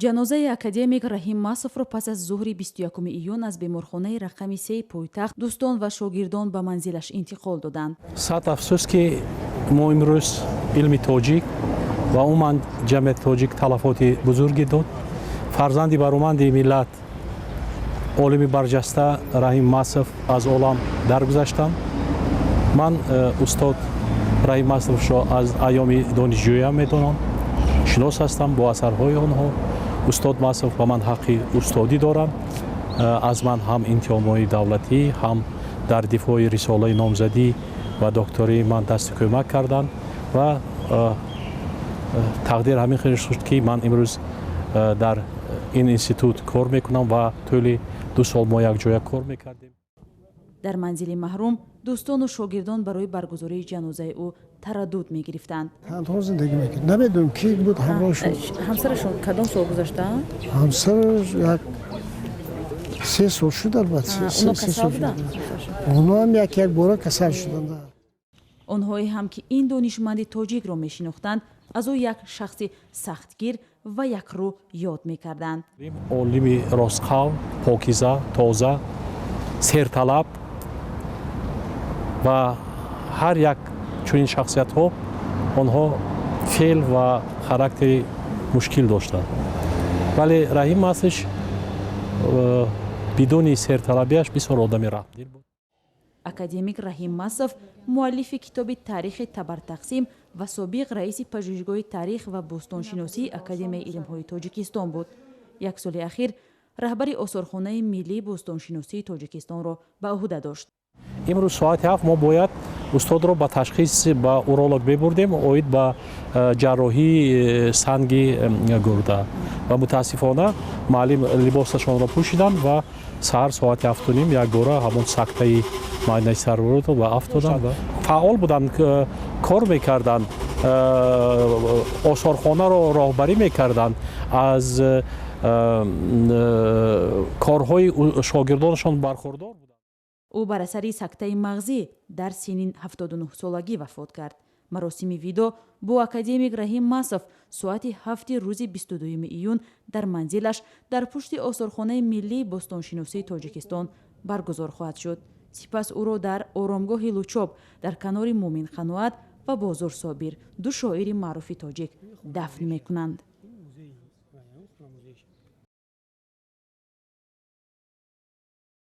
Ҷанозаи академик Раҳим Масовро пас аз зуҳри 21 июн аз беморхонаи рақами сеи пойтахт дӯстон ва шогирдон ба манзилаш интиқол доданд. Сад афсӯс, ки мо имрӯз илми тоҷик ва умуман ҷамъияти тоҷик талафоти бузурге дод. Фарзанди бароманди миллат, олими барҷаста Раҳим Масов аз олам даргузаштанд. Ман устод Раҳим Масовшо аз айёми донишҷӯям медонам, шинос ҳастам бо асарҳои онҳо. Устод Масов ба ман ҳаққи устодӣ доранд. Аз ман ҳам имтиҳонҳои давлатӣ, ҳам дар дифои рисолаи номзадӣ ва доктории ман дасти кӯмак карданд ва тақдир ҳамин хел шуд, ки ман имрӯз дар ин институт кор мекунам ва тӯли 2 сол мо якҷоя кор мекардем. Дар манзили марҳум дӯстону шогирдон барои баргузории ҷанозаи ӯ тараддуд мегирифтанд. Танҳо зиндагӣ мекард. Намедонам, ки буд ҳамроҳшон. Ҳамсарашон кадом сол гузаштаанд? Ҳамсараш як 3 сол шуд, албатта. Онҳо ҳам як як бора касал шуданд. Онҳое ҳам, ки ин донишманди тоҷикро мешинохтанд, аз ӯ як шахси сахтгир ва якрӯ ёд мекарданд. Олими ростқавл, покиза, тоза, серталаб ва ҳар як чунин шахсиятҳо онҳо феъл ва характери мушкил доштанд, вале Раҳим Масович бидуни серталабиаш бисёр одами раҳмдил буд. Академик Раҳим Масов муаллифи китоби «Таърихи табартақсим» ва собиқ раиси Пажӯҳишгоҳи таърих ва бостоншиносии Академияи илмҳои Тоҷикистон буд. Як соли ахир раҳбари Осорхонаи миллии бостоншиносии Тоҷикистонро ба ӯҳда дошт. Имрӯз соати 7 мо бояд устодро ба ташхис ба уролог мебурдем оид ба ҷарроҳии санги гурда ва мутаассифона муаллим либосашонро пӯшиданд ва саҳар соати 7:30 якбора ҳамон сактаи майнаи сарро ва афтоданд. Фаъол буданд, кор мекарданд, осорхонаро роҳбарӣ мекарданд, аз корҳои шогирдонашон бархурдор буданд. Ӯ бар асари сактаи мағзӣ дар синни 79-солагӣ вафот кард. Маросими видоъ бо академик Раҳим Масов соати 7-и рӯзи 22 июн дар манзилаш дар пушти Осорхонаи миллии бостоншиносии Тоҷикистон баргузор хоҳад шуд. Сипас ӯро дар оромгоҳи Лучоб дар канори Муъмин Қаноат ва Бозор Собир, ду шоири маъруфи тоҷик, дафн мекунанд.